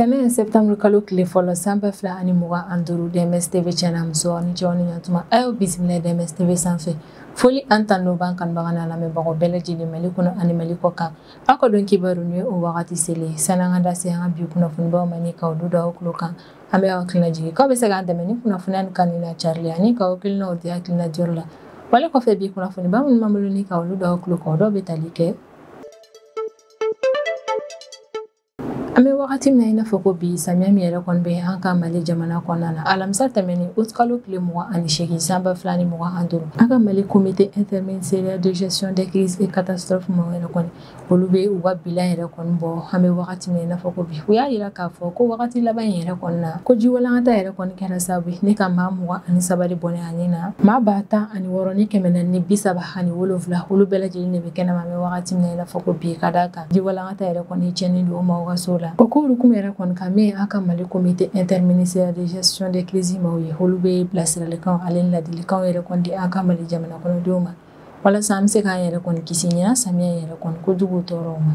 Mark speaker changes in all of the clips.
Speaker 1: Tɛnɛn septembre kalo tile fɔlɔ san 2025 DMS TV cɛna muso ni cɛw ni ɲantuma a y'aw bisimila DMS TV sanfɛ. Foli an tanu b'an kanubaga n'a lamɛnbagaw bɛɛ lajɛlen Mali kɔnɔ ani Mali kɔ kan. Aw ka don kibaru ni o wagati selen sanni an ka da se an ka bi kunnafonibaw ma ni k'aw don aw tulo kan. An bɛ aw hakilina jigin k'aw bɛ se k'an dɛmɛ ni kunnafoniya nin kanuni n'a carili ani k'aw hakilinaw di hakilina diyɔrɔ la. Wale kɔfɛ bi kunnafoniba minnu b'an bolo ni ka olu don aw tulo kan o dɔw bɛ tali kɛ. An bɛ wagati min na i n'a fɔ ko bi samiya min yɛrɛ kɔni bɛ an ka Mali jamana kɔnɔna na alamisa tɛmɛnen août kalo tile 28 san 2025 an ka Mali comité interministériel de gestion des crises et catastrophes maaw yɛrɛ kɔni olu bɛ u ka bilan yɛrɛ kɔni bɔ. An bɛ wagati min na i n'a fɔ ko bi u y'a yira k'a fɔ ko wagati laban in yɛrɛ kɔni na ko jiwalankata yɛrɛ kɔni kɛra sababu ye ne ka maa 23 de bɔnɛ a nin na maa 16,437 olu bɛɛ lajɛlen de bɛ kɛnɛma. An bɛ wagati min na i n'a fɔ ko bi ka d'a kan jiwalankata yɛrɛ kɔni tiɲɛni don o maaw ka so la. O ko hukumu yɛrɛ kɔni kan min an ka Mali comité interministériel de gestion des crises maaw ye olu bɛ bilasiralikanw ale ni ladilikanw yɛrɛ kɔni di an ka Mali jamana kɔnɔdenw ma walasa an bɛ se k'an yɛrɛ kɔni kisi ɲinan samiya yɛrɛ kɔni kojugu tɔɔrɔw ma.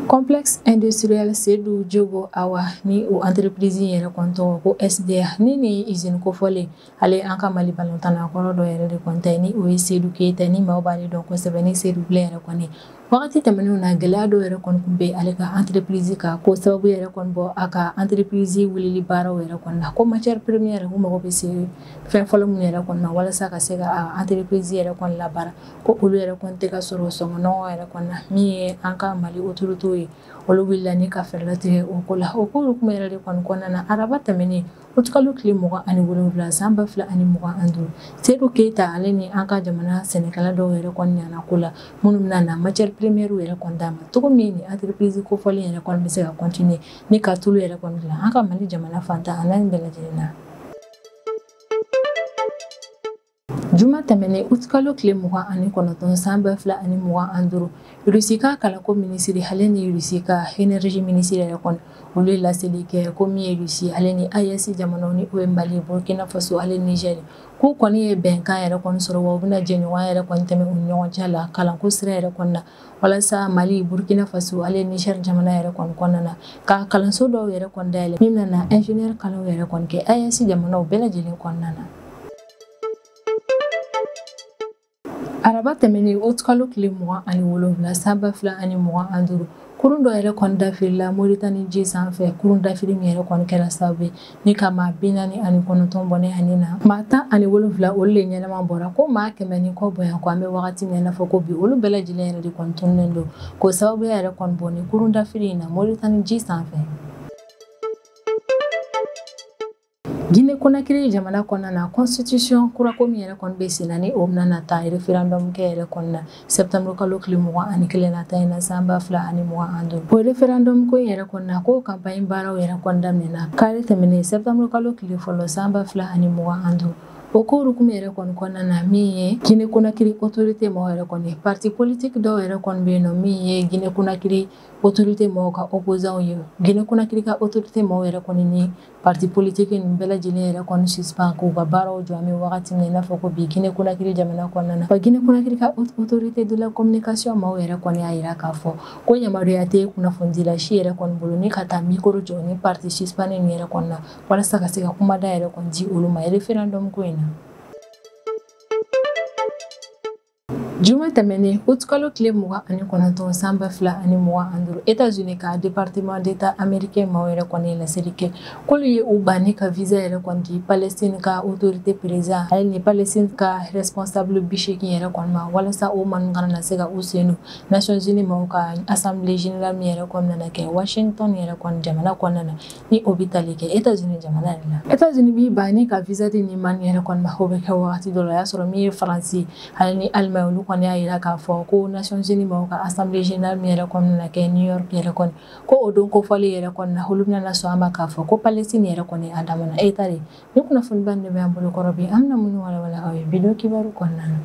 Speaker 1: Complexe industriel Seydou Diogo Awa ni o entreprise yɛrɛ kɔni tɔgɔ ko SDA ni usine kofɔlen ale an ka Mali balontanna kɔrɔ dɔ yɛrɛ de kɔni ta ye ni o ye Seydou Keita ni maaw b'ale dɔn kosɛbɛ ni Seydou Bilen yɛrɛ kɔni. Wagati tɛmɛnenw na gɛlɛya dɔw yɛrɛ kɔni tun bɛ ale ka entreprise kan ko sababu yɛrɛ kɔni bɔ a ka entreprise wulili baaraw yɛrɛ kɔni na ko matière première u mago bɛ se fɛn fɔlɔ minnu yɛrɛ kɔni na walasa ka se ka entreprise yɛrɛ kɔni labaara ko olu yɛrɛ kɔni tɛ ka sɔrɔ sɔngɔ nɔgɔ yɛrɛ kɔni na. Min ye an ka Mali autorité ye olu wulila ni ka fɛɛrɛ latigɛ o ko la. O ko hukumu yɛrɛ de kɔni kɔnɔna na araba tɛmɛnen août kalo tile 27 san 2025 Seydou Keita ale ni an ka jamana sɛnɛkɛla dɔw yɛrɛ kɔni ɲana ko la minnu bɛna na matière première yɛrɛ kɔni d'a ma cogo min ni entreprise kofɔlen yɛrɛ kɔni bɛ se ka continuer ni ka tulu yɛrɛ kɔni dilan an ka Mali jamana fantan a naani bɛɛ lajɛlen na. Juma tɛmɛnen août kalo tile 29 san 2025 Russie ka kalanko minisiri ale ni Russie ka énergie minisiri yɛrɛ kɔni olu ye laseli kɛ ko min ye Russie ale ni AES jamanaw ni o ye Mali, Burkina Faso ale Niger k'u kɔni ye bɛnkan yɛrɛ kɔni sɔrɔ wa u bɛna jɛɲɔgɔnya yɛrɛ kɔni tɛmɛ u ni ɲɔgɔn cɛ la kalanko sira yɛrɛ kɔni na walasa Mali, Burkina Faso ale Niger jamana yɛrɛ kɔni kɔnɔna na ka kalanso dɔw yɛrɛ kɔni dayɛlɛ min bɛna na ingénieur kalanw yɛrɛ kɔni kɛ AES jamanaw bɛɛ lajɛlen kɔnɔna na. Araba tɛmɛnen août kalo tile 27 san 2025 kurun dɔ yɛrɛ kɔni dafirila Moritani ji sanfɛ kurun dafiri min yɛrɛ kɔni kɛra sababu ye ni ka maa 49 bɔnɛ ani na maa 17 olu de ɲɛnama bɔra ko maa 100 ni kɔ bonya ko an bɛ wagati min na i n'a fɔ ko bi olu bɛɛ lajɛlen yɛrɛ de kɔni tununnen don k'o sababuya yɛrɛ kɔni bɔ ni kurun dafiri in na Moritani ji sanfɛ. Guinée Conakry jamana kɔnɔna na constitution kura ko min yɛrɛ kɔni bɛ sen na ni o bɛna na taa référendum kɛ yɛrɛ kɔni na septembre kalo tile 21 nata in na san 2025 o référendum ko in yɛrɛ kɔni na ko campagne baaraw yɛrɛ kɔni daminɛna kari tɛmɛnen septembre kalo tile fɔlɔ san 2025 o ko hukumu yɛrɛ kɔni kɔnɔna na min ye Guinée Conakry autorité maaw yɛrɛ kɔni parti politique dɔw yɛrɛ kɔni bɛ yen nɔ min ye Guinée Conakry autorité maaw ka opposants ye Guinée Conakry ka autorité maaw yɛrɛ kɔni ni parti politique ninnu bɛɛ lajɛlen yɛrɛ kɔni suspend k'u ka baaraw jɔ an bɛ wagati min na i n'a fɔ ko bi Guinée Conakry jamana kɔnɔna na wa Guinée Conakry ka autorité de la communication maaw yɛrɛ kɔni y'a yira k'a fɔ ko yamaruya tɛ kunnafonidila si yɛrɛ kɔni bolo ni ka taa micro jɔ ni parti suspend ninnu yɛrɛ kɔni na walasa ka se ka kumada yɛrɛ kɔni di olu ma référendum ko in na. Juma tɛmɛnen août kalo tile 29 san 2025 États-Unis ka département d'État américain maaw yɛrɛ kɔni ye laseli kɛ k'olu ye u ban ni ka visa yɛrɛ kɔni di Palestine ka autorité président ale ni Palestine ka responsable 80 yɛrɛ kɔni ma walasa o maa ninnu kana na se ka u sen don Nations Unies maaw ka assemblée générale min yɛrɛ kɔni nana kɛ Washington yɛrɛ kɔni jamana kɔnɔna na ni o bɛ tali kɛ États-Unis jamana yɛrɛ la. États-Unis b'i ban ni ka visa di nin maa ninnu yɛrɛ kɔni ma o bɛ kɛ wagati dɔ la o y'a sɔrɔ min ye Faransi ale ni Allemagne olu kɔni y'a yira k'a fɔ ko Nations Unies maaw ka assemblée générale min yɛrɛ kɔni nana kɛ New York yɛrɛ kɔni ko o don kofɔlen yɛrɛ kɔni na olu bɛna sɔn a ma k'a fɔ ko Palestine yɛrɛ kɔni a damana État de. Ni kunnafoniba nin de bɛ an bolo kɔrɔ bi an bɛna minnu walawala aw ye bi don kibaru kɔnɔna na.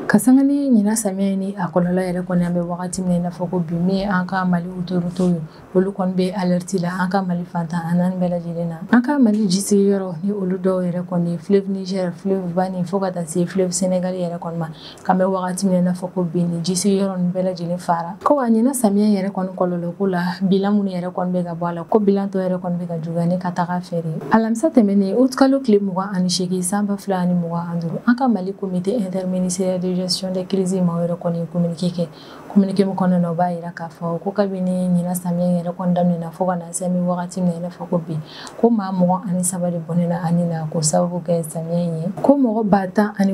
Speaker 1: Ka sanga ni ɲinan samiya ni a kɔlɔlɔ yɛrɛ kɔni, an bɛ wagati min na i n'a fɔ ko bi, min ye an ka Mali autorité ye, olu kɔni bɛ alerte la an ka Mali fantan a naani bɛɛ lajɛlen na. An ka Mali jisigiyɔrɔ ni olu dɔw yɛrɛ kɔni, fleuve Niger, fleuve Bani, fo ka taa se fleuve Sénégal yɛrɛ kɔni ma, k'an bɛ wagati min na i n'a fɔ ko bi, ni jisigiyɔrɔ ninnu bɛɛ lajɛlen fara. Ko wa ɲinan samiya yɛrɛ kɔni kɔlɔlɔ ko la, bilan minnu yɛrɛ kɔni bɛ ka bɔ a la, ko bilan tɔ yɛrɛ kɔni bɛ ka juguya ni ka taga fɛ. Alamisa tɛmɛnen, utikalo tile 28 san 2025, an ka Mali comité interministériel de gestion des crises maaw yɛrɛ kɔni ye communiqué kɛ. Communiqué min kɔnɔna na, o b'a yira k'a fɔ ko kabini ɲinan samiya yɛrɛ kɔni daminɛna fo ka na se an bɛ wagati min na i n'a fɔ ko bi, ko maa 23 de bɔnɛna ani na k'o sababu kɛ samiya in ye. Ko mɔgɔ 16,437, an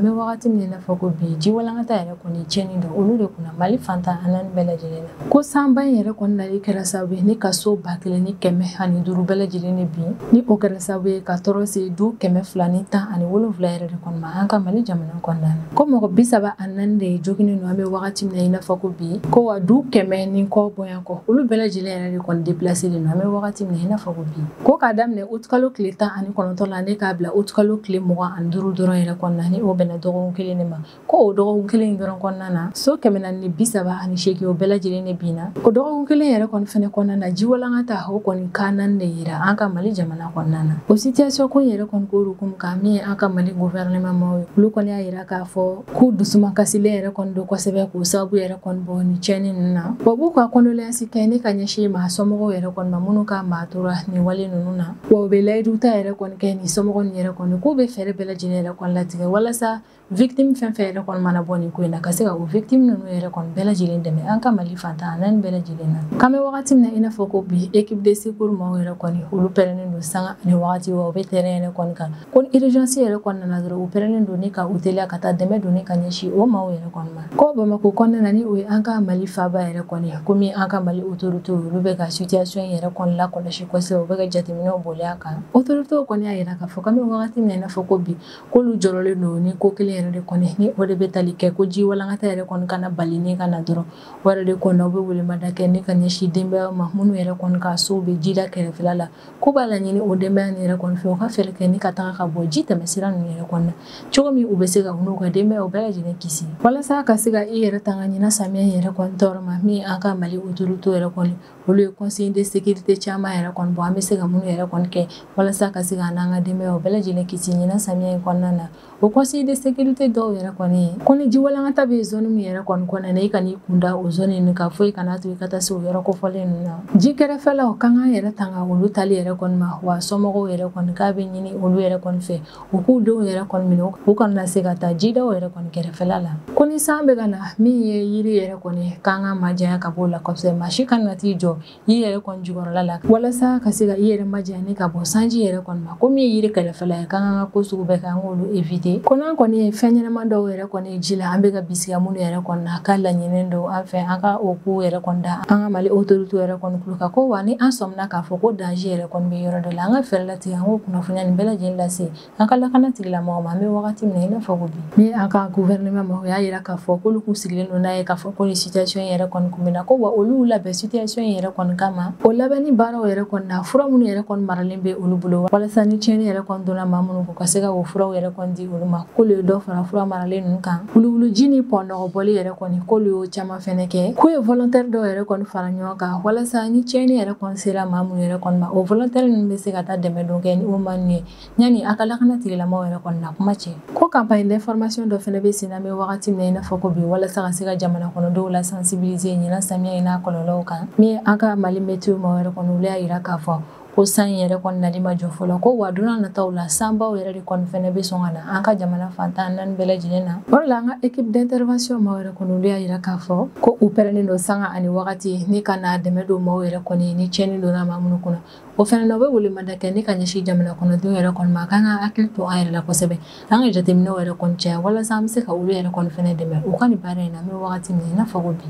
Speaker 1: bɛ wagati min na i n'a fɔ ko bi, ji walankata yɛrɛ kɔni tiɲɛni don olu de kunna Mali fantan a naani bɛɛ lajɛlen na. Ko sanba in yɛrɛ kɔni nali kɛra sababu ye ni ka so 1,105 bɛɛ lajɛlen de bin, ni o kɛra sababu ye ka tɔɔrɔ se du 217 yɛrɛ de kɔni ma an ka Mali jamana kɔnɔna na. Ko mɔgɔ 34 de joginnen don an bɛ wagati min na i n'a fɔ ko bi. Ko wa du 100 ni kɔ bɔyan kɔ, olu bɛɛ lajɛlen yɛrɛ de kɔni déplacé de don an bɛ wagati min na i n'a fɔ ko bi. Ko k'a daminɛ utikalo tile 19 la ne k'a bila utikalo tile 25 dɔrɔn yɛrɛ kɔnɔna na, ni o bɛnna dɔgɔkun kelen de ma, ko o dɔgɔkun kelen dɔrɔn kɔnɔna na, so 438, o bɛɛ lajɛlen de binna. O dɔgɔkun kelen yɛrɛ kɔni fɛnɛ kɔnɔna na, jiwalankata o kɔni kan naani de yira an ka Mali jamana kɔnɔna na. O situation ko yɛrɛ kɔni ko hukumu kan, min ye an ka Mali gouvernement maaw ye, olu kɔni y'a yira k'a fɔ k'u dusuma kasilen yɛrɛ kɔni don kosɛbɛ k'o sababu yɛrɛ kɔni bɔ ni tiɲɛni ninnu na. Wa b'u ka condoléance kɛ ne ka ɲɛsin maa somɔgɔw yɛrɛ kɔni ma minnu ka maa tora nin wale ninnu na. Wa u bɛ layidu ta yɛrɛ kɔni kɛ nin somɔgɔw nin yɛrɛ kɔni k'u bɛ fɛɛrɛ bɛɛ lajɛlen yɛrɛ kɔni latigɛ walasa victime fɛn fɛn yɛrɛ kɔni mana bɔ nin ko in na, ka se ka o victime ninnu yɛrɛ kɔni bɛɛ lajɛlen dɛmɛ an ka Mali fantan naani bɛɛ lajɛlen na. K'an bɛ wagati min na i n'a fɔ ko bi, équipe de secours maaw yɛrɛ kɔni, olu pɛrɛnnen don sanga ani wagati, wa u bɛ terrain yɛrɛ kɔni kan. Ko ni urgence yɛrɛ kɔni nana dɔrɔn, u pɛrɛnnen don ni ka u teliya ka taa dɛmɛ don ni ka ɲɛsin o maaw yɛrɛ kɔni ma. Ko Bamakɔ kɔnɔna na, ni o ye an ka Mali faaba yɛrɛ kɔni, komi an ka Mali autorité olu bɛ ka situation yɛrɛ kɔni lakɔlɔsi kosɛbɛ, u bɛ ka jateminɛw boli a kan. Autorité kɔni y'a yira k'a fɔ k'an bɛ wagati min na i n'a fɔ ko bi, k'olu jɔrɔlen don ni ko kelen yɛrɛ de kɔni, ni o de bɛ tali kɛ ko ji walankata yɛrɛ kɔni kana bali ni ka na dɔrɔn. O yɛrɛ de kɔni, u bɛ welemada kɛ ni ka ɲɛsin denbayaw ma minnu yɛrɛ kɔni ka sow bɛ ji da kɛrɛfɛla la, ko b'a laɲini o denbaya nin yɛrɛ kɔni fɛ, u ka fɛɛrɛ kɛ ni ka taga ka bɔ ji tɛmɛsira ninnu yɛrɛ kɔni na, cogo min u bɛ se ka u n'u ka denbayaw bɛɛ lajɛlen kisi, walasa ka se ka i yɛrɛ tanga ɲinan samiya yɛrɛ kɔni tɔɔrɔ ma. Min an ka Mali autorité yɛrɛ kɔni, olu ye conseil de sécurité caman yɛrɛ kɔni bɔ, an bɛ se ka minnu yɛrɛ kɔni kɛ walasa ka se ka n'an ka denbayaw bɛɛ lajɛlen kisi ɲinan samiya in kɔnɔna na. O conseil de sécurité dɔw yɛrɛ kɔni ye ko ni ji walankata bɛ zone min yɛrɛ kɔni kɔnɔna na, i kan'i kunda o zone in kan, foyi kana to i ka taa se o yɔrɔ kofɔlen ninnu na. Ji kɛrɛfɛlaw kan k'an yɛrɛ tanga olu tali yɛrɛ kɔni ma. Wa somɔgɔw yɛrɛ kɔni, k'a bɛ ɲini olu yɛrɛ kɔni fɛ, u k'u denw yɛrɛ kɔni minɛ, u kana na se ka taa jidaw yɛrɛ kɔni kɛrɛfɛla la. Ko ni san bɛ ka na, min ye yiri yɛrɛ kɔni, k'an ka majanya ka b'o la kosɛbɛ. Maa si kana na t'i jɔ yiri yɛrɛ kɔni jukɔrɔla la walasa ka se ka i yɛrɛ majanya ni ka bɔ sanji yɛrɛ kɔni ma. Ko min ye yiri kɛrɛfɛla ye, k'an ka ko sugu bɛɛ kɛ, an k'olu éviter. Ko n'an kɔni ye fɛn ɲɛnama dɔw yɛrɛ kɔni ji la, an bɛ ka bisigiya minnu yɛrɛ kɔni na, k'a laɲininen don an fɛ an ka o kow yɛrɛ kɔni da an ka Mali autorité yɛrɛ kɔni tulo kan. Ko wa ni an sɔmina k'a fɔ ko danger yɛrɛ kɔni bɛ yɔrɔ dɔ la, an ka fɛɛrɛ latigɛ an k'o kunnafoniya nin bɛɛ lajɛlen lase an ka lakana tigilamɔgɔw ma, an bɛ wagati min na i n'a fɔ ko bi. Ni an ka gouvernement ma, o y'a yira k'a fɔ k'olu k'u sigilen don n'a ye k'a fɔ ko nin situation yɛrɛ kɔni kun bɛ na. Ko wa olu labɛn situation yɛrɛ kɔni kama, o labɛnni baaraw yɛrɛ kɔni na, fura minnu yɛrɛ kɔni maralen bɛ olu bolo walasa ni tiɲɛni yɛrɛ kɔni donna maa minnu kun, ka se ka o furaw yɛrɛ kɔni di olu ma, k'olu ye dɔ fara fura maralen ninnu kan. Wuluwuluji ni pɔn nɔgɔ bɔli yɛrɛ kɔni, k'olu y'o caman fɛnɛ kɛ. K'u ye volontaire dɔw yɛrɛ kɔni fara ɲɔgɔn kan walasa ni tiɲɛni yɛrɛ kɔni sera maa minnu yɛrɛ kɔni ma, o volontaire ninnu bɛ se ka taa dɛmɛ don kɛ ni o maa ninnu ye yanni a ka lakana tigilamɔgɔw yɛrɛ kɔni na kuma cɛ. Ko campagne d'information dɔ fɛnɛ bɛ sen na, an bɛ wagati min na i n'a fɔ ko bi, walasa ka se ka jamana kɔnɔdenw la sensibiliser ɲinan samiya in n'a kɔlɔlɔw kan. Min ye an ka Mali météo maaw yɛrɛ kɔni, olu y'a yira k'a fɔ ko san yɛrɛ kɔni nali ma jɔ fɔlɔ. Ko wa don nataw la, sanbaw yɛrɛ de kɔni fɛnɛ bɛ sɔn ka na an ka jamana fantan naani bɛɛ lajɛlen na. O de la, an ka équipe d'intervention maaw yɛrɛ kɔni, olu y'a yira k'a fɔ ko u pɛrɛnnen don sanga ani wagati ni ka na dɛmɛ don maaw yɛrɛ kɔni ni tiɲɛni donna maa minnu kɔnɔ. O fɛnɛ na, u bɛ welemada kɛ ni ka ɲɛsin jamana kɔnɔdenw yɛrɛ kɔni ma, k'an ka hakili to an yɛrɛ la kosɛbɛ, an ka jateminɛw yɛrɛ kɔni caya walasa an bɛ se ka olu yɛrɛ kɔni fɛnɛ dɛmɛ u ka nin baara in na, an bɛ wagati min na i n'a fɔ ko bi.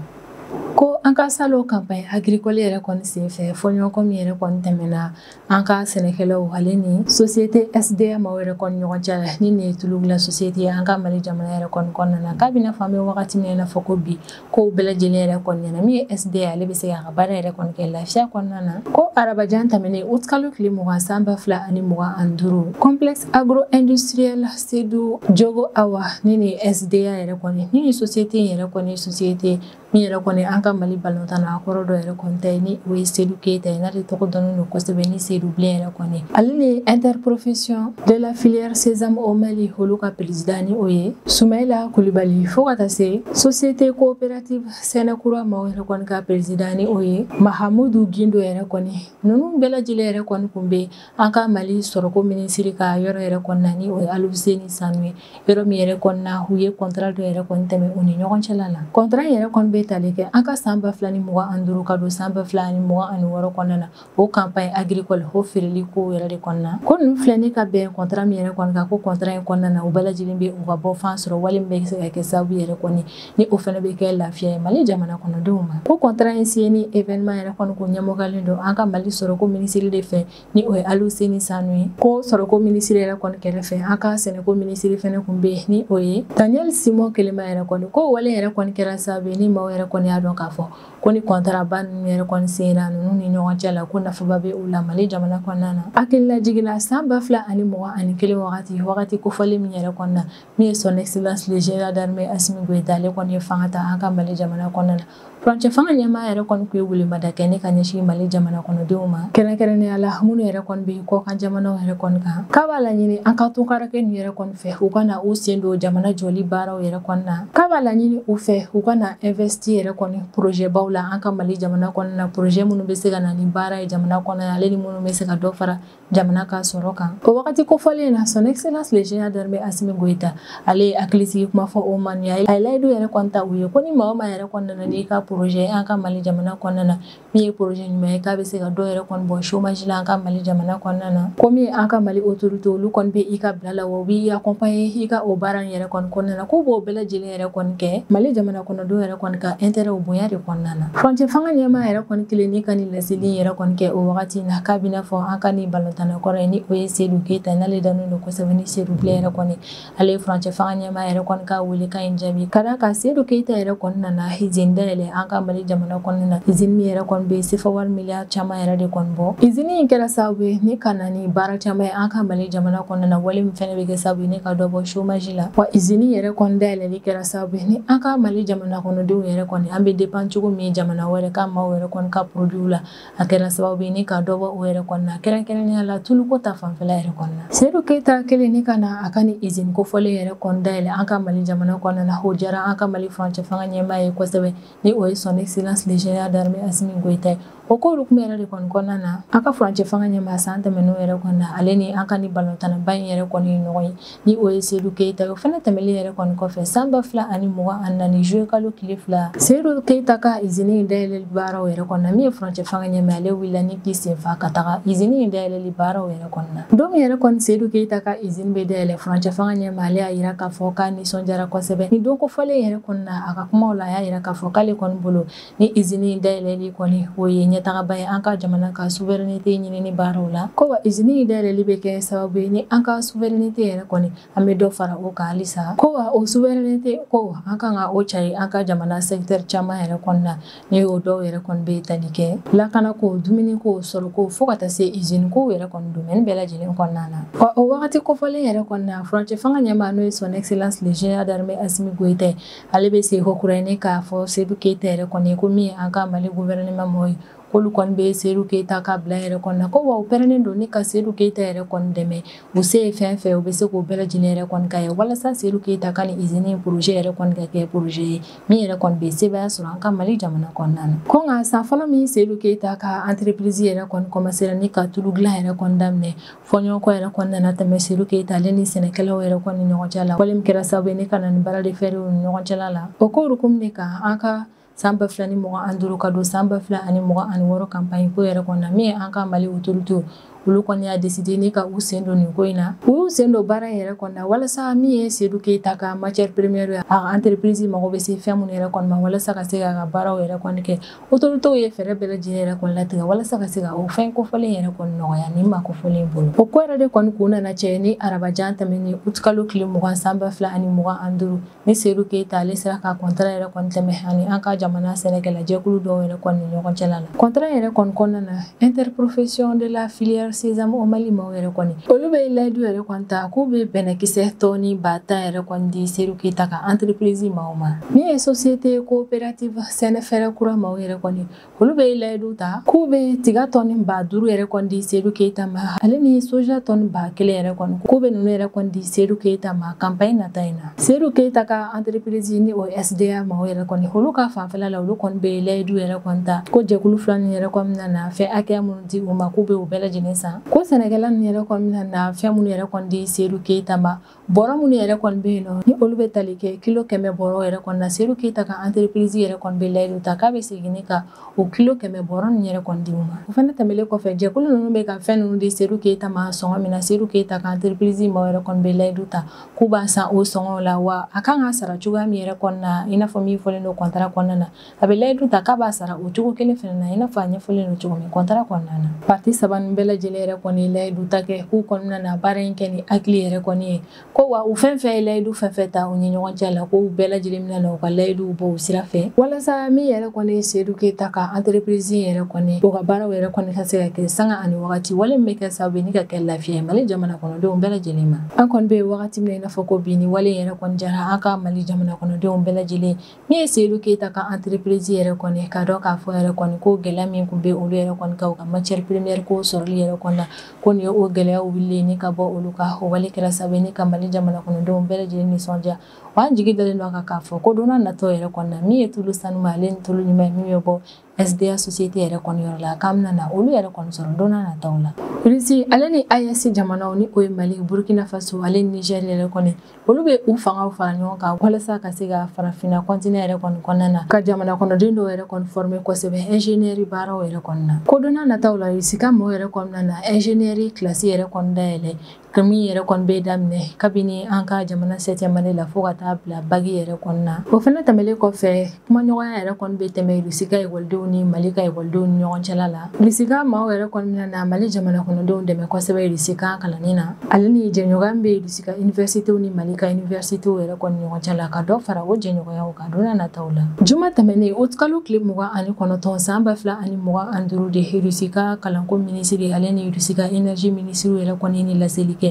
Speaker 1: Ko an ka salon campagne agricole yɛrɛ kɔni senfɛ, fɔɲɔgɔnkɔ min yɛrɛ kɔni tɛmɛna an ka sɛnɛkɛlaw ale ni société SDA maaw yɛrɛ kɔni ɲɔgɔn cɛ la, ni nin ye tulu dilan société ye an ka Mali jamana yɛrɛ kɔni kɔnɔna na, k'a bɛna fɔ an bɛ wagati min na fɔ ko bi kow bɛɛ lajɛlen yɛrɛ kɔni ɲɛna. Min ye SDA, ale bɛ se k'a ka baara yɛrɛ kɔni kɛ lafiya kɔnɔna na. Ko arabajan tɛmɛnen août kalo tile 20 san 2025, complexe agro industriel Seydou Diogo Awa, ni nin ye SDA yɛrɛ kɔni, ni nin société in yɛrɛ kɔni, société min yɛrɛ kɔni an ka Mali balontan na a kɔrɔ dɔ yɛrɛ kɔni ta ye, ni o ye Seydou Keita ye, n'ale tɔgɔ dɔnnen don kosɛbɛ ni Seydou Bilen yɛrɛ kɔni. Ale ni interprofession de la filière sésame au Mali olu ka président, ni o ye Soumaïla Coulibaly, fo ka taa se société coopérative Sɛnɛkura maaw yɛrɛ kɔni ka président, ni o ye Mahamudu Gindo yɛrɛ kɔni. Ninnu bɛɛ lajɛlen yɛrɛ kɔni kun bɛ an ka Mali sɔrɔko minisiri ka yɔrɔ yɛrɛ kɔni na, ni o ye Alfousseyni Sanou ye, yɔrɔ min yɛrɛ kɔni na u ye contrat dɔ yɛrɛ kɔni tɛmɛ u ni ɲɔgɔn cɛla la. Contrat yɛrɛ kɔni bɛ tali kɛ an ka san 2025 ka don san 2026 kɔnɔna na, o campagne agricole o feereli ko yɛrɛ de kɔnɔna. Ko ninnu filɛ ni ka bɛn contrat min yɛrɛ kɔni kan, ko contrat in kɔnɔna na u bɛɛ lajɛlen bɛ u ka bɔ fan sɔrɔ, wali min bɛ se ka kɛ sababu yɛrɛ kɔni ni o fana bɛ kɛ lafiya ye Mali jamana kɔnɔdenw ma. Ko contrat in signé événement yɛrɛ kɔni ko ɲɛmɔgɔlen don an ka Mali sɔrɔko minisiri de fɛ, ni o ye Alfousseyni Sanou ye. Ko sɔrɔko minisiri yɛrɛ kɔni kɛrɛfɛ, an ka sɛnɛko minisiri fɛnɛ kun bɛ yen, ni o ye Daniel Simon Kelema yɛrɛ kɔni. Ko wale yɛrɛ kɔni kɛra sababu ye ni maaw yɛrɛ kɔni y'a dɔn k'a fɔ ko ni contrat ba ninnu yɛrɛ kɔni senna ninnu ni ɲɔgɔn cɛ la, ko nafaba bɛ u la Mali jamana kɔnɔna na. Hakilila jiginna san 2021 wagati kofɔlen min yɛrɛ kɔnɔna na, min ye son excellence le général d'armée Assimi Goïta, ale kɔni ye fanga ta an ka Mali jamana kɔnɔna na, furancɛ fanga ɲɛmaa yɛrɛ kɔni tun ye welemada kɛ ne ka ɲɛsin Mali jamana kɔnɔdenw ma, kɛrɛnkɛrɛnnenya la minnu yɛrɛ kɔni bɛ kɔkan jamanaw yɛrɛ kɔni kan, k'a b'a laɲini an ka tunkarakɛ ninnu yɛrɛ kɔni fɛ, u ka na u sen don jamana jɔli baaraw yɛrɛ kɔni na, k'a b'a laɲini u fɛ u ka na investir yɛrɛ kɔni projet baw la an ka Mali jamana kɔnɔna na, projet minnu bɛ se ka na ni baara ye jamana kɔnɔ, ale ni minnu bɛ se ka dɔ fara jamana ka sɔrɔ kan. O wagati kofɔlen na, son excellence le général d'armée Assimi Goïta, ale ye hakilisigi kuma fɔ o ma, ni a ye layidu yɛrɛ kɔni ta u ye ko ni maa o maa yɛrɛ kɔni nana n'i ka projet an ka Mali jamana kɔnɔna na, min ye projet ɲuman ye, k'a bɛ se ka dɔ yɛrɛ kɔni bɔ chômage la an ka Mali jamana kɔnɔna na, ko min ye an ka Mali autorité olu kɔni bɛ i ka bila la, wa u b'i accompagner i ka o baara in yɛrɛ kɔni kɔnɔna na, k'u b'o bɛɛ lajɛlen yɛrɛ kɔni kɛ Mali jamana kɔnɔdenw yɛrɛ kɔni ka intérêt bonya de kɔnɔna na. Furancɛ fanga ɲɛmaa yɛrɛ kɔni kelen ni ka nin laseli yɛrɛ kɔni kɛ o wagati in na, k'a bɛna fɔ an ka nin balontanna kɔrɔ ye, ni o ye Seydou Keita, n'ale dɔnnen don kosɛbɛ ni Seydou Bilen yɛrɛ kɔni. Ale ye furancɛ fanga ɲɛmaa yɛrɛ kɔni ka welekan in jaabi ka d'a kan Seydou Keita yɛrɛ kɔni nana usine dayɛlɛ an ka Mali jamana kɔnɔna na, usine min yɛrɛ kɔni bɛ CFA wari miliyari caman yɛrɛ de kɔni bɔ. Usine in kɛra sababu ye ni ka na ni baara caman ye an ka Mali jamana kɔnɔna na, wale min fɛnɛ bɛ kɛ sababu ye ni ka dɔ bɔ chômage la. Wa usine yɛrɛ kɔni dayɛlɛli kɛra sababu ye ni an ka Mali jamana kɔnɔdenw yɛrɛ kɔni an bɛ dépend cogo min jamana wɛrɛ ka maaw yɛrɛ kɔni ka produit la, a kɛra sababu ye ni ka dɔ bɔ o yɛrɛ kɔni na, kɛrɛnkɛrɛnnenya la tuluko ta fanfɛla yɛrɛ kɔni na. Seydou Keita kelen ni ka na a ka ni usine kofɔlen yɛrɛ kɔni dayɛlɛ an ka Mali jamana kɔnɔna na, o diyara an ka Mali furancɛ fanga ɲɛmaa ye kosɛbɛ, ni o ye son excellence le général d'armée Assimi Goïta ye. O ko hukumu yɛrɛ de kɔni kɔnɔna na, an ka furancɛ fanga ɲɛmaa san tɛmɛnenw yɛrɛ kɔni na, ale ni an ka ni balontanaba in yɛrɛ kɔni ye ɲɔgɔn ye, ni o ye Seydou Keita ye. O fɛnɛ tɛmɛlen yɛrɛ kɔni kɔfɛ, san 2024 juillet kalo tile 2, Seydou Keita ka usine in dayɛlɛli baaraw yɛrɛ kɔnɔna, min ye furancɛ fanga ɲɛmaa, ale wulila ni k'i senfa ka taga usine in dayɛlɛli baaraw yɛrɛ kɔnɔna. Don min yɛrɛ kɔni Seydou Keita ka usine bɛ dayɛlɛ, furancɛ fanga ɲɛmaa, ale y'a yira k'a fɔ k'a nisɔndiyara kosɛbɛ ni don kofɔlen yɛrɛ kɔnɔna. A ka kumaw la, a y'a yira k'a fɔ k'ale kɔni bolo ni usine in dayɛlɛli kɔni o ye ɲɛtagaba ye an ka jamana ka souveraineté ɲinini baaraw la, ko wa usine in dayɛlɛli bɛ kɛ sababu ye ni an ka souveraineté yɛrɛ kɔni an bɛ dɔ fara o kan halisa, ko wa o souveraineté ko an kan ka o cari an ka jamana secteur caman yɛrɛ kɔnɔna, ni o dɔw yɛrɛ kɔni bɛ tali kɛ lakana ko, dumuni ko, sɔrɔ ko, fo ka taa se usine ko yɛrɛ kɔni domaine bɛɛ lajɛlen kɔnɔna na. Wa o wagati kofɔlen yɛrɛ kɔnɔna, furancɛ fanga ɲɛmaa, n'o ye son excellence le général d'armée Assimi Goïta, ale bɛ segin ko kura ye k'a fɔ Seydou Keita yɛrɛ kɔni ko min ye an ka Mali gouvernement mɔgɔ ye, k'olu kɔni bɛ Seydou Keita ka bila yɛrɛ kɔni na, ko wa u pɛrɛnnen don ni ka Seydou Keita yɛrɛ kɔni dɛmɛ, u se ye fɛn fɛn u bɛ se k'o bɛɛ lajɛlen yɛrɛ kɔni k'a ye, walasa Seydou Keita ka nin usine projet yɛrɛ kɔni ka kɛ projet ye min yɛrɛ kɔni bɛ sebaaya sɔrɔ an ka Mali jamana kɔnɔna na. Ko nka san fɔlɔ min Seydou Keita ka entreprise yɛrɛ kɔni commencé ni ka tulu dilan yɛrɛ kɔni daminɛ, fɔɲɔgɔnkɔ yɛrɛ kɔni nana tɛmɛ Seydou Keita ale ni sɛnɛkɛlaw yɛrɛ kɔni ɲɔgɔn cɛ la, wale min kɛra sababu ye ni ka na ni baara de fɛrɛw ni ɲɔgɔn cɛla la. O ko hukumu de kan, an ka san 2025 ka don san 2026 campagne ko yɛrɛ kɔnɔna, min ye an ka Mali autorité Olu kɔni y'a décidé ni ka u sen don nin ko in na. U y'u sen don baara in yɛrɛ kɔni na walasa min ye Seydou Keita ka matière première ye, a ka entreprise mago bɛ se fɛn minnu yɛrɛ kɔni ma walasa ka se k'a ka baaraw yɛrɛ kɔni kɛ. Autorités ye fɛɛrɛ bɛɛ lajɛlen yɛrɛ kɔni latigɛ walasa ka se ka o fɛn kofɔlen yɛrɛ kɔni nɔgɔya ni maa kofɔlen bolo. O ko yɛrɛ de kɔni kun nana cɛ ni arabajan tɛmɛnen utikalo tile 20 san 2025 ni Seydou Keita ale sera ka contrat yɛrɛ kɔni tɛmɛ ani an ka jamana sɛnɛkɛlajɛkulu dɔw yɛrɛ kɔni ni ɲɔgɔn cɛla la. Contrat yɛrɛ kɔni kɔnɔna na, interprofession de la filière sésame au Mali maaw yɛrɛ kɔni, olu bɛ layidu yɛrɛ kɔni ta k'u bɛ bɛnɛkisɛ tɔni 10 000 yɛrɛ kɔni di Seydou Keita ka entreprise maaw ma. Min ye société coopérative sɛnɛfɛɛrɛ kura maaw yɛrɛ kɔni, olu bɛ layidu ta k'u bɛ tiga tɔni 5000 yɛrɛ kɔni di Seydou Keita ma, ale ni soja tɔni 1000 yɛrɛ kɔni, k'u bɛ ninnu yɛrɛ kɔni di Seydou Keita ma campagne nata in na. Seydou Keita ka entreprise ni o SDA maaw yɛrɛ kɔni, olu ka fanfɛla la, olu kɔni bɛ layidu yɛrɛ kɔni ta ko jɛkulu fila nin yɛrɛ kɔni bɛna na fɛn hakɛya minnu di u ma, k'u bɛ u bɛɛ lajɛlen san. Ko sɛnɛkɛla ninnu yɛrɛ kɔni bɛna na fɛn minnu yɛrɛ kɔni di Seydou Keita ma, bɔrɔ minnu yɛrɛ kɔni bɛ yen nɔ ni olu bɛ tali kɛ kilo 100 bɔrɔ yɛrɛ kɔni na, Seydou Keita ka entreprise yɛrɛ kɔni bɛ layidu ta k'a bɛ segin ni ka o kilo 100 bɔrɔ ninnu yɛrɛ kɔni di u ma. O fana tɛmɛnen kɔfɛ, jɛkulu ninnu bɛ ka fɛn ninnu di Seydou Keita ma sɔngɔ min na, Seydou Keita ka entreprise maaw yɛrɛ kɔni bɛ layidu ta k'u b'a san o sɔngɔ la, wa a kan ka sara cogoya min yɛrɛ kɔni na, i n'a fɔ min fɔlen don contrat kɔnɔna na, a bɛ layidu ta k'a b'a sara o cogo kelen fana na, i n'a fɔ a ɲɛfɔlen don cogo min contrat kɔnɔna na. Parti saba ninnu bɛɛ lajɛlen yɛrɛ kɔni ye layidu ta kɛ k'u kɔnɔna na baara in kɛ ni hakili yɛrɛ kɔni ye, ko wa u fɛn fɛn ye layidu fɛn fɛn ta u ni ɲɔgɔn cɛ la, k'u bɛɛ lajɛlen bɛna na u ka layiduw bɔ u sira fɛ walasa min yɛrɛ kɔni ye Seydou Keita ka entreprise yɛrɛ kɔni, o ka baaraw yɛrɛ kɔni ka se ka kɛ sanga ani wagati wale min bɛ kɛ sababu ye ni ka kɛ lafiya ye Mali jamana kɔnɔdenw bɛɛ lajɛlen ma. An kɔni bɛ wagati min na i n'a fɔ ko bi, ni wale yɛrɛ kɔni jara an ka Mali jamana kɔnɔdenw bɛɛ lajɛlen. Min ye Seydou Keita ka entreprise yɛrɛ kɔni, ka dɔn k'a fɔ yɛrɛ kɔni ko gɛlɛya min tun bɛ olu yɛrɛ kɔni kan u ka matière première ko sɔrɔli yɛrɛ kɔni na, ko nin ye o gɛlɛyaw wulilen ni ka bɔ olu kan. O wale kɛra sababu ye ni ka Mali jamana kɔnɔdenw bɛɛ lajɛlen nisɔndiya, wa an jigi dalen don a kan k'a fɔ ko don n'a nataw yɛrɛ kɔni na, min ye tulu sanuma ale ni tulu ɲuman ye min bɛ bɔ SDA société yɛrɛ kɔni yɔrɔ la, k'an bɛna na olu yɛrɛ kɔni sɔrɔ don n'a nataw la. Russie ale ni AES jamanaw, ni o ye Mali, Burkina Faso ale ni Niger yɛrɛ kɔni, olu bɛ u fangaw fara ɲɔgɔn kan walasa ka se ka farafinna continent yɛrɛ kɔni kɔnɔna na ka jamana kɔnɔden dɔw yɛrɛ kɔni former kosɛbɛ ingénieur baaraw yɛrɛ kɔni na. Ko don n'a nataw la, Russie ka maaw yɛrɛ kɔnɔna na ingénieur classe yɛrɛ kɔni dayɛlɛ min yɛrɛ kɔni bɛ daminɛ kabini an ka jamana septième année la fo ka taa bila bac yɛrɛ kɔni na. O fana tɛmɛnen kɔfɛ, kumaɲɔgɔnya yɛrɛ kɔni bɛ tɛmɛ Russie ka ekɔlidenw ni Mali ka ekɔlidenw ni ɲɔgɔn cɛla la. Russie ka maaw yɛrɛ kɔni bɛna na Mali jamana kɔnɔdenw dɛmɛ kosɛbɛ Russie kan kalanni na, ale ni jɛɲɔgɔnya min bɛ Russie ka universitéw ni Mali ka universitéw yɛrɛ kɔni ɲɔgɔn cɛ la, ka dɔ fara o jɛɲɔgɔnyaw kan don n'a nataw la. Juma tɛmɛnen utikalo tile 29 san 2025 de, Russie ka kalanko minisiri ale ni Russie ka énergie minisiri yɛrɛ kɔni ni laseli kɛ.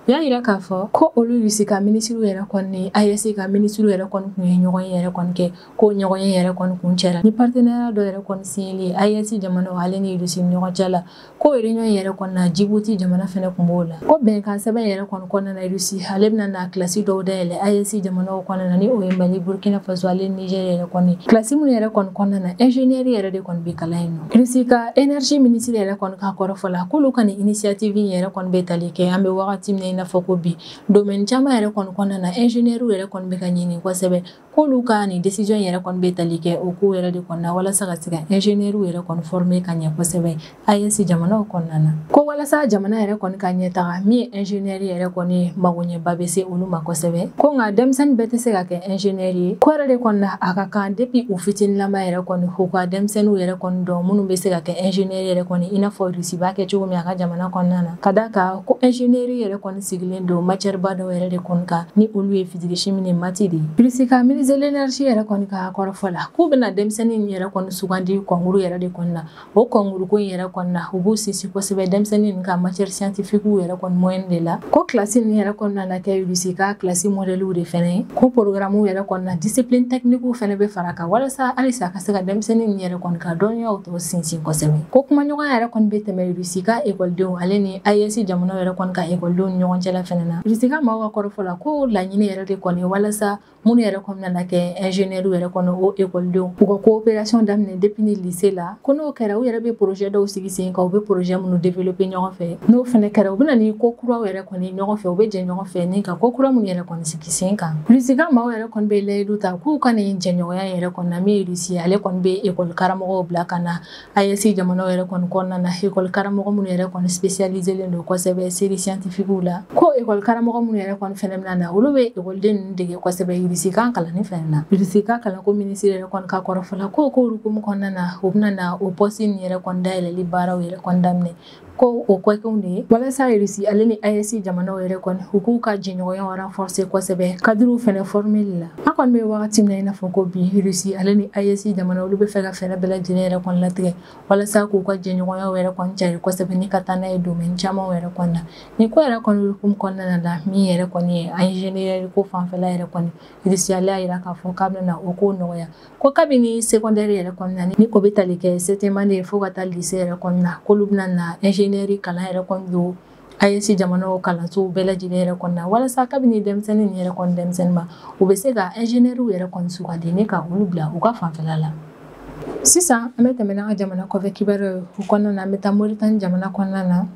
Speaker 1: U y'a yira k'a fɔ ko olu Russie ka minisiriw yɛrɛ kɔni, AES ka minisiriw yɛrɛ kɔni tun ye ɲɔgɔn ye yɛrɛ kɔni kɛ, ko ɲɔgɔn ye yɛrɛ kɔni kun cɛra ni partenariat dɔ yɛrɛ kɔni signeli AES jamanaw ale ni Russie ni ɲɔgɔn cɛ la. Ko réunion yɛrɛ kɔni na, Djibouti jamana fɛnɛ kun b'o la. Ko bɛnkan sɛbɛn yɛrɛ kɔni kɔnɔna na, Russie ale bɛna na kilasi dɔw dayɛlɛ AES jamanaw kɔnɔna na, ni o ye Mali, Burkina Faso ale ni Niger yɛrɛ kɔni, kilasi minnu yɛrɛ kɔni kɔnɔna na ingénieur yɛrɛ de kɔni bɛ kalan yen nɔ. Russie ka énergie ministre yɛrɛ kɔni ka kɔrɔfɔ la, k'olu ka nin initiative yɛrɛ kɔni bɛ tali kɛ an bɛ wagati min na i n'a fɔ ko bi, domaine caman yɛrɛ kɔni kɔnɔna na ingénieur yɛrɛ kɔni bɛ ka ɲini kosɛbɛ, k'olu ka nin décision yɛrɛ kɔni bɛ tali kɛ o ko yɛrɛ de kɔni na walasa ka se ka ingénieur yɛrɛ kɔni former ka ɲɛ kosɛbɛ AES jamanaw kɔnɔna na. Ko walasa jamana yɛrɛ kɔni ka ɲɛ taga, min ye ingénieur yɛrɛ kɔni magoɲɛba bɛ se olu ma kosɛbɛ. Ko nka denmisɛnnin bɛɛ tɛ se ka kɛ ingénieur ye. Ko yɛrɛ de kɔni na, a ka kan depuis u fitininlama yɛrɛ kɔni u ka denmisɛnninw yɛrɛ kɔni dɔn minnu bɛ se ka kɛ ingénieur yɛrɛ kɔni, i n'a fɔ Russie b'a kɛ cogo min a ka jamana kɔnɔna na, ka d'a kan ko ingénieur yɛrɛ kɔni sigilen don matière ba dɔw yɛrɛ de kɔni kan, ni olu ye physique, chimie ni maths de ye. Russie ka ministre de l'énergie yɛrɛ kɔni ka kɔrɔfɔ la, k'u bɛna denmisɛnnin yɛrɛ kɔni sugandi concours yɛrɛ de kɔni na. O concours ko in yɛrɛ kɔni na, u b'u sinsin kosɛbɛ denmisɛnnin ka matière scientifique yɛrɛ kɔni moyenne de la. Ko classe nin yɛrɛ kɔni nana kɛ Russie ka classe modèle de fɛnɛ ye. Ko programme yɛrɛ kɔni na, discipline technique fɛnɛ bɛ fara kan walasa halisa ka se ka denmisɛnnin yɛrɛ kɔni ka dɔnniyaw tɔ sinsin kosɛbɛ. Ko kumaɲɔgɔnya yɛrɛ kɔni bɛ tɛmɛ Russie ka ekɔlidenw ale ni AES jamanaw yɛrɛ kɔni ka ekɔlidenw ni ɲɔgɔn ɲɔgɔn cɛla fɛnɛ na. Russie ka maaw ka kɔrɔfɔ la ko laɲini yɛrɛ de kɔni walasa minnu yɛrɛ kɔni nana kɛ ingénieur yɛrɛ kɔnɔ o ekɔlidenw u ka coopération daminɛ depuis ni lycée la, ko n'o kɛra u yɛrɛ bɛ projet dɔw sigi sen kan, u bɛ projet minnu développer ɲɔgɔn fɛ, n'o fɛnɛ kɛra u bɛ na ni ko kuraw yɛrɛ kɔni ɲɔgɔn fɛ, u bɛ jɛ ɲɔgɔn fɛ ni ka ko kura minnu yɛrɛ kɔni sigi sen kan. Russie ka maaw yɛrɛ kɔni bɛ layidu ta k'u ka nin jɛɲɔgɔnya yɛrɛ kɔni na, min ye Russie ale kɔni bɛ ekɔli karamɔgɔw bila ka na AES jamanaw yɛrɛ kɔni kɔnɔna na, ekɔli karamɔgɔ minnu yɛrɛ kɔni spécialisé len don kosɛbɛ série scientifique la, ko ekɔli karamɔgɔ minnu yɛrɛ kɔni fɛnɛ bɛna na olu bɛ ekɔliden ninnu dege kosɛbɛ Russie kan kalanni fɛnɛ na. Russie ka kalanko ministre yɛrɛ kɔni ka kɔrɔfɔ la ko hukumu kɔnɔna na u bɛna na o poste nin yɛrɛ kɔni dayɛlɛli baaraw yɛrɛ kɔni daminɛ, ko o kɔkɛw de ye walasa Russie ale ni AES jamanaw yɛrɛ kɔni u k'u ka jɛɲɔgɔnyaw renforcer kosɛbɛ cadre fɛnɛ formeli la. An kɔni bɛ wagati min na i n'a fɔ ko bi, Russie ale ni AES jamanaw olu bɛ fɛ ka fɛɛrɛ bɛɛ lajɛlen yɛrɛ kɔni latigɛ walasa k'u ka jɛɲɔgɔnyaw yɛrɛ kɔni cari kosɛbɛ ni ka taa n'a ye domaine caman yɛrɛ kɔni na. Nin ko yɛrɛ kɔni hukumu kɔnɔna la, min yɛrɛ kɔni ye ingénieur ko fanfɛla yɛrɛ kɔni, Russie ale y'a yira k'a fɔ k'a bɛna o ko nɔgɔya, ko kabini secondaire yɛrɛ kɔni na ni o bɛ tali kɛ septième année fo ka taa lycée yɛrɛ kɔni na, k'olu bɛna na ingénieur kalan yɛrɛ kɔni don AES jamanaw kalansow bɛɛ lajɛlen yɛrɛ kɔni na, walasa kabini denmisɛnnin yɛrɛ kɔni denmisɛnnin ma u bɛ se ka ingénieur yɛrɛ kɔni sugandi ni ka olu bila u ka fanfɛla la. Sisan an bɛ tɛmɛ n'an ka jamana kɔfɛ kibaruyaw ye, o kɔnɔna na an bɛ taa Moritani jamana kɔnɔna na.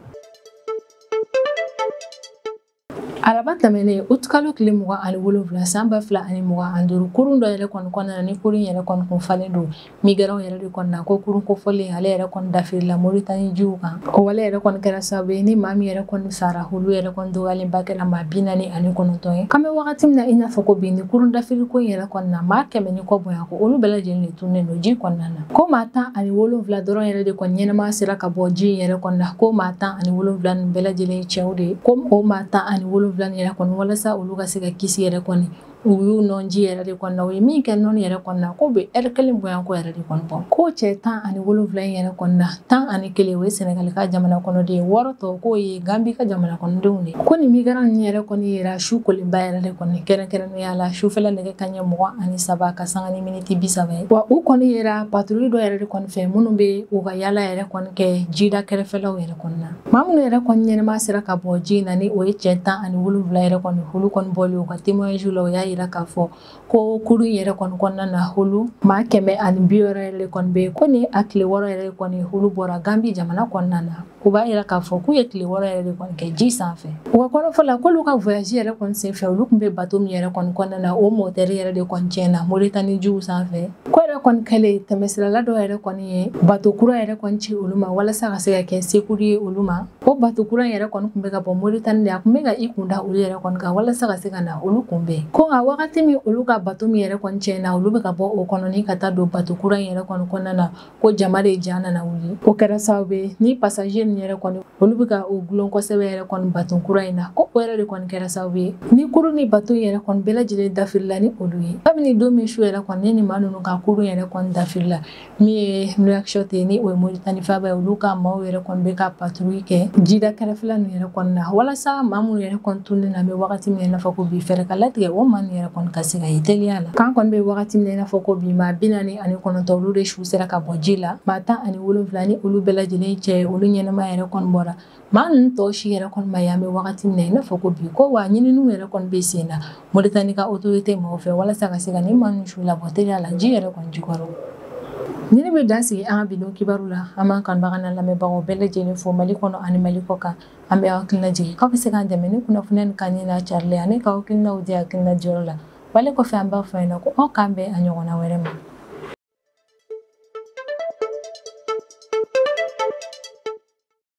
Speaker 1: Araba tɛmɛnen utikalo tile 27 san 2025, kurun dɔ yɛrɛ kɔni kɔnɔna na, ni kurun yɛrɛ kɔni kun falen don migrants yɛrɛ de kɔni na, ko kurun kofɔlen ale yɛrɛ kɔni dafirila Moritani jiw kan. O wale yɛrɛ kɔni kɛra sababu ye ni maa min yɛrɛ kɔni sara, olu yɛrɛ kɔni dɔgɔyalenba kɛra maa 49 ye. K'an bɛ wagati min na i n'a fɔ ko bi, ni kurun dafiri ko in yɛrɛ kɔni na, maa 100 ni kɔ bonya ko olu bɛɛ lajɛlen de tununnen don ji kɔnɔna na. Ko maa 17 dɔrɔn yɛrɛ de kɔni ɲɛnama sera ka bɔ ji in yɛrɛ kɔni na, ko maa 17 ninnu bɛɛ lajɛlen ye cɛw de ye. Ko o maa 17 yɛrɛ kɔni walasa olu ka se ka kisi yɛrɛ kɔni, u y'u nɔn ji yɛrɛ de kɔni na, u ye min kɛ nɔni yɛrɛ kɔni na, k'o bɛ ɛri kelen bonya ko yɛrɛ de kɔni bɔ. Ko cɛ 17 in yɛrɛ kɔni na, 11 o ye Senegali ka jamana kɔnɔden ye, 6 tɔ k'o ye Gambi ka jamana kɔnɔdenw de ye. Ko nin migrant ninnu yɛrɛ kɔni yera su kolenba yɛrɛ de kɔni, kɛrɛnkɛrɛnnenya la sufɛla nɛgɛ kanɲɛ 23 ka sanga ni miniti 30 ye. Wa u kɔni yera patrouille dɔ yɛrɛ de kɔni fɛ minnu bɛ u ka yaala yɛrɛ kɔni kɛ jida kɛrɛfɛlaw yɛrɛ kɔni na. Maa minnu yɛrɛ kɔni ɲɛnɛma sera ka bɔ ji in na, ni o ye cɛ 17 yɛrɛ kɔni, olu kɔni bɔlen u ka témoignage la, u y'a yira k'a fɔ ko kurun yɛrɛ kɔni kɔnɔna na, olu maa 160 yɛrɛ kɔni bɛ yen, ko ni a tile 6 yɛrɛ kɔni olu bɔra Gambi jamana kɔnɔna na. U b'a yira k'a fɔ k'u ye tile 6 yɛrɛ de kɔni kɛ ji sanfɛ. U ka kɔrɔfɔ la k'olu ka voyage yɛrɛ kɔni senfɛ, olu tun bɛ bateau min yɛrɛ kɔni kɔnɔna na, o moteur yɛrɛ de kɔni tiɲɛna Moritani jiw sanfɛ. Ko yɛrɛ kɔni kɛlen, tɛmɛsirala dɔw yɛrɛ kɔni ye bateau kura yɛrɛ kɔni ci olu ma walasa ka se ka kɛ secours ye olu ma. O bateau kura yɛrɛ kɔni tun bɛ ka bɔ Moritani de, a tun bɛ ka i kun da olu yɛrɛ kɔni kan walasa ka se ka na olu kunbɛn. Ko nka wagati min olu ka bateau min yɛrɛ kɔni tiɲɛna, olu bɛ ka bɔ o kɔnɔ ni ka taa don bateau kura in yɛrɛ kɔni kɔnɔna na, ko jama de ja nana wuli. O kɛra sababu ye ni passager ninnu yɛrɛ kɔni olu bɛ ka o gulon kosɛbɛ yɛrɛ kɔni bateau kura in na, ko o yɛrɛ de kɔni kɛra sababu ye ni kurun ni bateau in yɛrɛ kɔni bɛɛ lajɛlen dafirila ni olu ye. Kabini don min su yɛrɛ kɔni ni maa ninnu ka kurun yɛrɛ kɔni dafirila, min ye Nouakchott ye ni o ye Moritani faaba ye, olu ka maaw yɛrɛ kɔni bɛ ka patrouille kɛ jida kɛrɛfɛla ninnu yɛrɛ kɔni na, walasa maa minnu yɛrɛ kɔni tununnen na, an bɛ wagati min na i n'a fɔ ko bi, fɛɛrɛ ka latigɛ o maa ninnu yɛrɛ kɔni ka se ka ye teliya la. K'an kɔni bɛ wagati min na i n'a fɔ ko bi, maa 49 olu de su sera ka bɔ ji la, maa 17 ni olu bɛɛ lajɛlen cɛ olu ɲɛnama yɛrɛ kɔni bɔra. Maa ninnu tɔ si yɛrɛ kɔni ma ye an bɛ wagati min na i n'a fɔ ko bi, ko wa ɲininiw yɛrɛ kɔni bɛ sen na Moritani ka autorité maaw fɛ walasa ka se ka nin maa ninnu su labɔ teliya la ji yɛrɛ kɔni jukɔrɔ. Nin bɛ dan sigi an ka bi don kibaru la. An b'an kanubaga n'an lamɛnbagaw bɛɛ lajɛlen fo Mali kɔnɔ ani Mali kɔ kan. An bɛ aw hakilina jigin k'aw bɛ se k'an dɛmɛ ni kunnafoniya nin kanni n'a carili ye, ani k'aw hakilinaw di hakilina diyɔrɔ la. Wale kɔfɛ an b'a fɔ aw ɲɛna ko aw k'an bɛn a ɲɔgɔnna wɛrɛ ma.